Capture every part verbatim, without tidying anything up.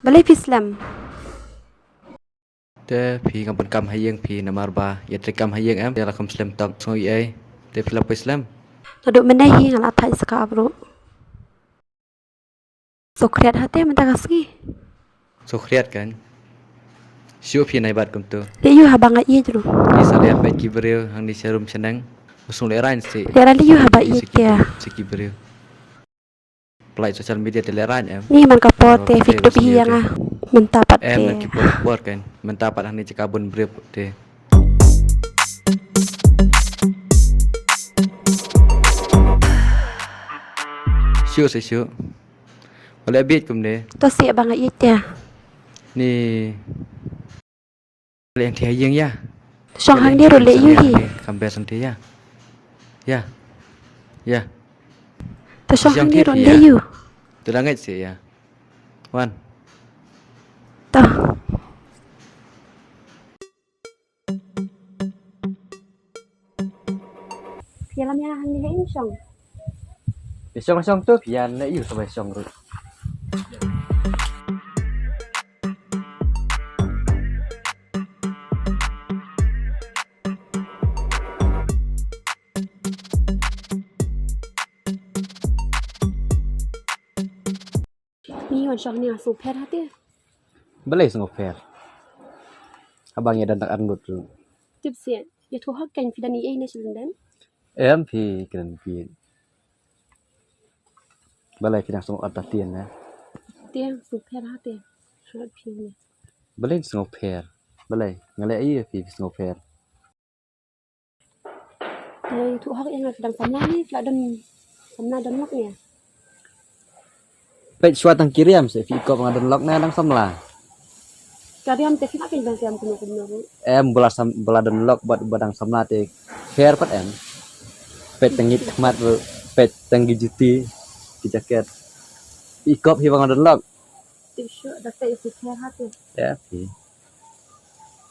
Balei phi slem? Te phi ngam pun kam ha ïing phi namar ba ïa trei kam ha ïing em, ïa la kham slem tang sngew ei. Te phi la poi slem. Naduh mynne hi nga la thait sa ka ap ruh. Sngewkhriat hate mynta ka sngi. Sngewkhriat kan. Shu phi nai bat kumtu. Leh ïu haba nga ïeit ruh. Ni sa leh peit ki briew hangne sha rum sha neng. Usung leh rain si. Leh rain leh ïu haba ïeit ki. Si ki briew. Pynlait social media te leh rain em. Ni man ka por te phi kdup hi ïa nga. Mynta pat te. Em na ki por por kan. Mynta pat hangne jaka bun briew te. Shu se shu. Wale biet kumne. To se ba nga ïeit te. Ni. Leh ïa ïing ïa. Shong hangne ruh leh ïu hi. Kam best hangne ïa. Ïa. Ïa. To shong hangne ruh leh ïu. To da ngeit se ïa. Wan. To. Phi lam ïa hangne ha ïing shong. Phi shong shong to phi ïa leh ïu sa ba shong ruh. Ni wan shong ni nga sngewpher hate. Balei sngewpher? Haba ngi don tang arngut ruh. Tip sian, ïathuh hok kan phi don ei ei ne sha lyndet? Em phi kren phi. Balei phi dang sngewpher ta tien ne? Tien sngewpher hate. Sngewpher phi ne. Balei sngewpher? Balei? Nga leh ei phi sngewpher. Te ïathuh hok ïa nga phi dang samla ne phi la don samla don lok ne. Peit shuwa tang ki riam se phi kop nga don lok ne dang samla. Ka riam te phi la peit dang riam kumno kumno ruh. Em bala sam bala don lok bad ba dang samla te pher pat em. Peit tang ngit khmat ruh peit tang ki juti ki jaket. Phi kop hi ba nga don lok. Tip shuh da peit phi pher hate. Ya phi.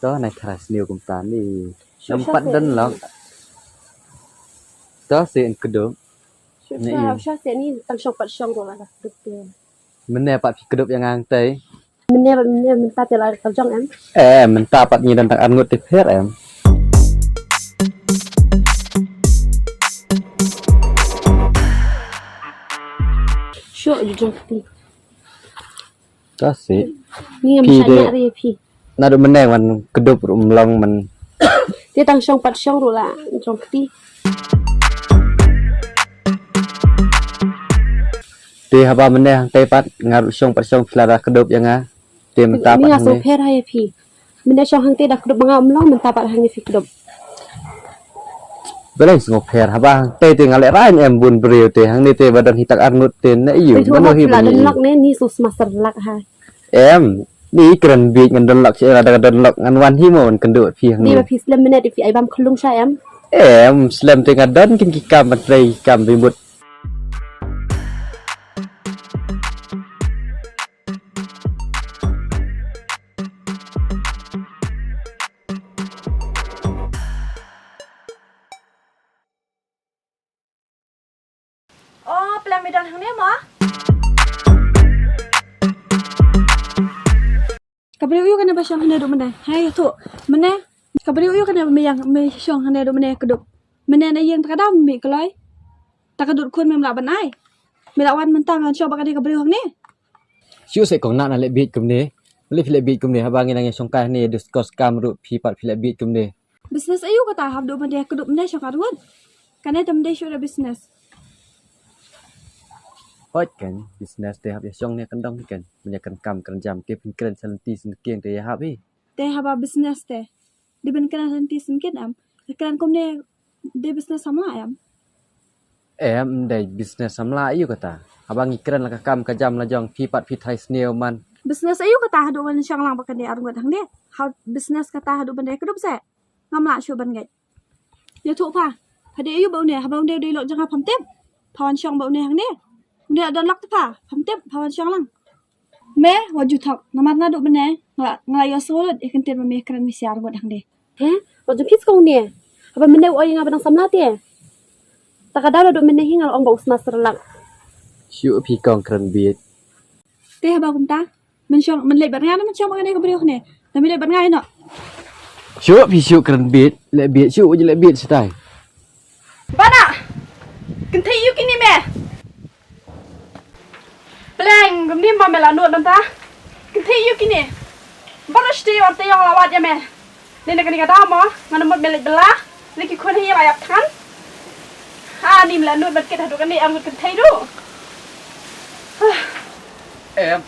To nai thra sniew kumta ni. Shu Nampat sha don lok. To se in kdup. Shu Ni sha, i. Sha se ni tang shong pat shong ruh la da kdup te. Mynne pat phi kdup ïa nga hangtei. Mynne pat mynne mynta te la ka jong em. Eh, mynta pat ngi don tang arngut te pher em. Shu ju jong kti. Ta si. Ni ngam Phi shah de- ïa ri phi. Naduh mynne wan kdup ruh mlong man. Te tang shong pat shong ruh la jong kti. Te haba mynne hangtei pat nga ruh shong pat shong phi la da kdup ïa nga. Te mynta Ni pat nga hangne. Sngewpher ha ïa phi. Mynne shong hangtei da kdup ba nga mlong mynta pat hangne phi kdup. Balei sngewpher haba hangtei te nga leh rain em bun briew te hangne te ba don hi tak arngut te na ïu. Phi tu mano ha hi phi la ba don ni. Lok ne ni su sma ser lak ha. Em, ni kren biej ngan don lok sha era da don lok ngan wan hi mo ngan kynduh phi Ni hangne. Ba phi slem mynne te phi ai bam khlung sha em. Em, slem te nga don kin ki kam ban trei ki kam bi mut. Oh, plang me don hangne mo? Ka briew ïu kane ba shong hangne ruh mynne. Hai tu mynne. Ka briew ïu kane ba me yang me shong hangne ruh mynne kdup. Mynne na ïing ta ka dam me kloi. Ta ka dut khun mem lah ban ai. Me lah wan mynta me wan shong ba kane ka briew hangne. Shu se kong na na leh biej kumne. Leh phi leh biej kumne haba ngi nang ïa shong kai hangne discuss kam ruh phi pat phi leh biej kumne. Business aïu kata hap dei ban dei kdup mynne shong ka ruh. Kane tam dei shu da business. Hoi kan business te hap ïa shong ne kan dong kan. Mynne kan kam kan jam te phin kren sa lynti sngewkieng te ïa hap hi. Te haba business te. Dei ban kren sa lynti sngewkieng em. Kren kumne dei business samla em. Em dei business samla aïu kata. Haba ngi kren la ka kam ka jam la jong phi pat phi thrai sniew man. Business aïu kata haduh ban shong lang ba kan dei arngut hangne. Ha business kata haduh ban dei kdup se. Ngam lah shuh ban ngeit. Ïa tu pha. Pha dei aïu ba une haba une dei lok jong nga pham tip. Pha wan shong ba une hangne. Une la don lok tu pha. Pham tip pha wan shong lang. Me wat ju thok namar naduh mynne nga la nga la ïohsngew lut ïa ka ktien ba me kren me siar ngut hangne. He? Wat ju phi skong ne. Haba mynne u oi ïa nga ba dang samla te. Ta ka daw naduh mynne hi nga la ong ba u sma srlak. Shu phi kong kren biej. Te haba kumta. Men shong, men leit bad nga, men shong bad nga ne ka briew ne. Te men leit bad nga ïa no. Shu, phi shu kren bit, leit bit, shu, leit bit shatai. Bana! Kynthei ïa u kine me. Pleng, kumne ba me la nud nangta. Kynthei ïa u kine. Bana shti wan te ïong la wad ïa me. Nene kane ka dam mo, ngan mut me leit bela, leit ki khun hi la ïap than. Ha, nim la nud ban kit haduh kane, ar ngut kynthei du. Em,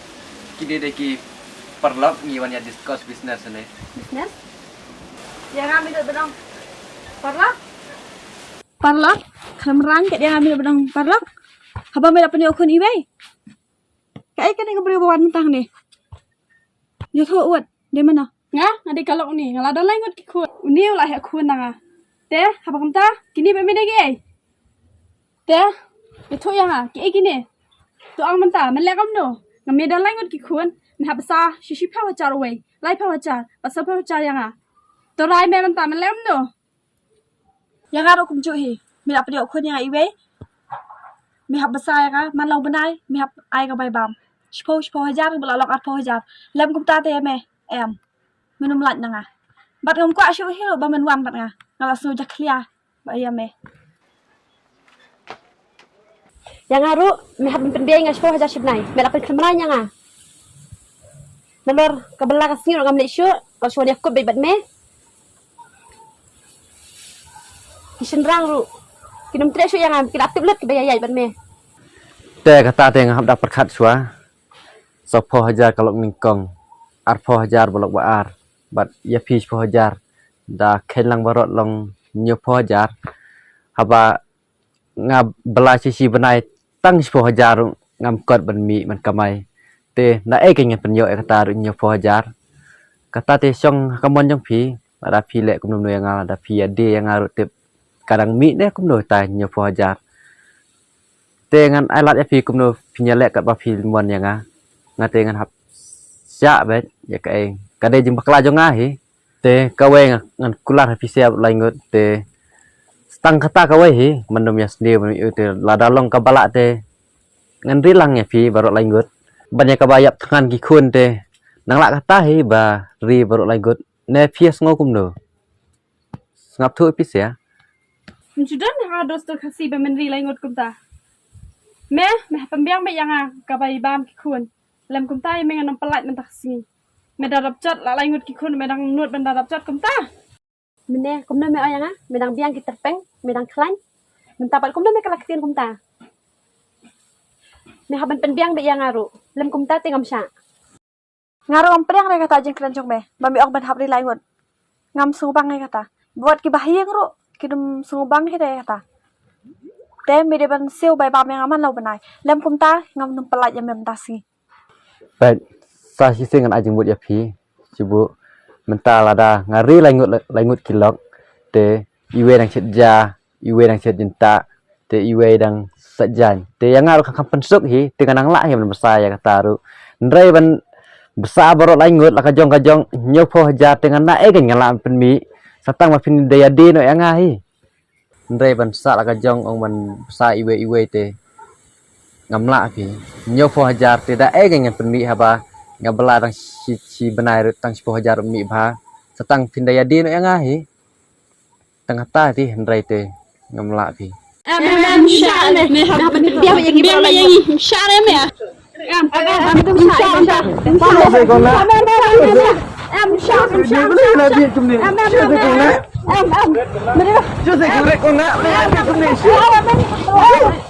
kine de ki paralok ngi wan ïa discuss business ne. Business? Ïa nga mi dei ba dang paralok? Paralok? Khlem rang ke ïa nga mi dei ba dang paralok? Haba me la pynïoh khun iwei. Kaei kane ka briew ba wan tang ne? Ïathuh wat, dei mano? Nga, nga dei ka lok une, nga la don lai ngut ki khun. Une u la heh khun na nga. Te, haba kumta, kine ba me dei kiei? Te, ïathuh ïa nga, kiei kine? To ong mynta, men leh kumno? Nga me don lai ngut ki khun, me hap bsa shi shiphew hajar uwei, laiphew hajar, bad sawphew hajar ïa nga. To rai me mynta, men leh kumno? Ïa nga ruh kumjuh hi. Me la pynïoh khun ïa nga iwei. Me hap bsa ïa nga man la u bnai, me hap ai ka bai bam. Shiphew, shiphew hajar, ba la long arphew hajar. Lem kumta te ïa me, em. Men ym lait na nga. Bad ngam kwah shuh hi ruh ba men wan bad nga. Nga la sngew jakhlia ba ïa me. Ïa nga ruh, me hap pynbiang ïa nga shiphew hajar shi bnai. Me la pynkhlem bnai ïa nga. Nalor ka bala ka sngi ruh ngam leit shuh, ka shuwa ïa kup bad me. Ki shynrang ruh. Kin ym treh shuh ïa nga, kin ap tip lut kiba ïaid bad me. Te kata te nga hap da pyrkhat shuwa. Sawphew hajar ka lok nyngkong. Arphew hajar ba lok ba ar. Bad ïa phi shiphew hajar. Da kheiñ lang barot long hynñiewphew hajar. Haba nga bala shi shi bnai tang shiphew hajar ruh ngam kot ban mih ban kamai. Te na ei kein ngan pynïoh ïa kata ruh hynñiewphew hajar. Kata te shong ha ka mon jong phi, lada phi leh kumno kumno ïa nga, lada phi ïa die ïa nga ruh tip ka dang mih ne kumno ta hynñiewphew hajar. Te ngan ai lad ïa phi kumno phin ïa leh katba phi mon ïa nga. Nga te ngan hap shah beit ïa kaei ka dei jingbakla jong nga hi. Te kawei nga, ngan kular ha phi sha baroh lai ngut te. Tang kata kawei hi, man ym ïa sniew, man ym ïa te lada long ka bala te. Ngan ri lang ïa phi baroh lai ngut. Ban ïa kaba ïap thngan ki khun te. Nang lah kata hi ba ri baroh lai ngut. Ne phi ïa sngew kumno? Sngap thuh phi sha. Ym ju don ha dos to Khasi ba men ri lai ngut kumta. Me, me hap pynbiang beit ïa nga kaba i bam ki khun. Lem kumta ïa me ngan ym pyllait mynta ka sngi. Me da dap jot la lai ngut ki khun, me dang nud ban da dap jot kumta. Mynne kumno me ong ïa nga, me dang biang ki tyrpeng, me dang khlaiñ. Mynta pat kumno me kylla ktien kumta. Me hap ban pynbiang beit ïa nga ruh. Lem kumta te ngam shah. Nga ruh ngam pdiang re kata jingkren jong me ba me ong ban hap ri lai ngut. Ngam sngewbang re kata. Bad kiba ha ïing ruh kin ym sngewbang hi re kata. Te me dei ban siew bai bam ïa nga man la u bnai. Lem kumta ngam nym pyllait ïa me mynta sngi. Peit, sa shisien ngan ai jingmut ïa phi. Shu buh mynta lada nga ri lai ngut, lai ngut ki lok. Te iwei dang shet ja, iwei dang shet jyntah, te iwei dang shet jaiñ. Te ïa nga ruh kham pynsuk hi, te nga nang lah hi ban bsa ïa kata ruh. Hynrei ban bsa baroh lai ngut la ka jong ka jong hynñiewphew hajar te ngan na ei kein ngan lah pynmih. Sa tang ba phin da ïa die noh ïa nga hi. Hynrei ban sah la ka jong ong ban bsa iwei iwei te ngam lah phi. Hynñiewphew hajar te da ei kein ngan pynmih haba nga bala dang shi, shi bnai ruh tang shiphew hajar mih bha. Sa tang phin da ïa die noh ïa nga hi. Tang kata te hynrei te ngam lah phi. Em em em, shah ne. Me hap pynbiang ïa ngi, pynbiang ïa ngi. Shah ne me. Em em em, em em, shah, em em, shah. Em em em, em em, shah, em em, shah. Em em em, em em.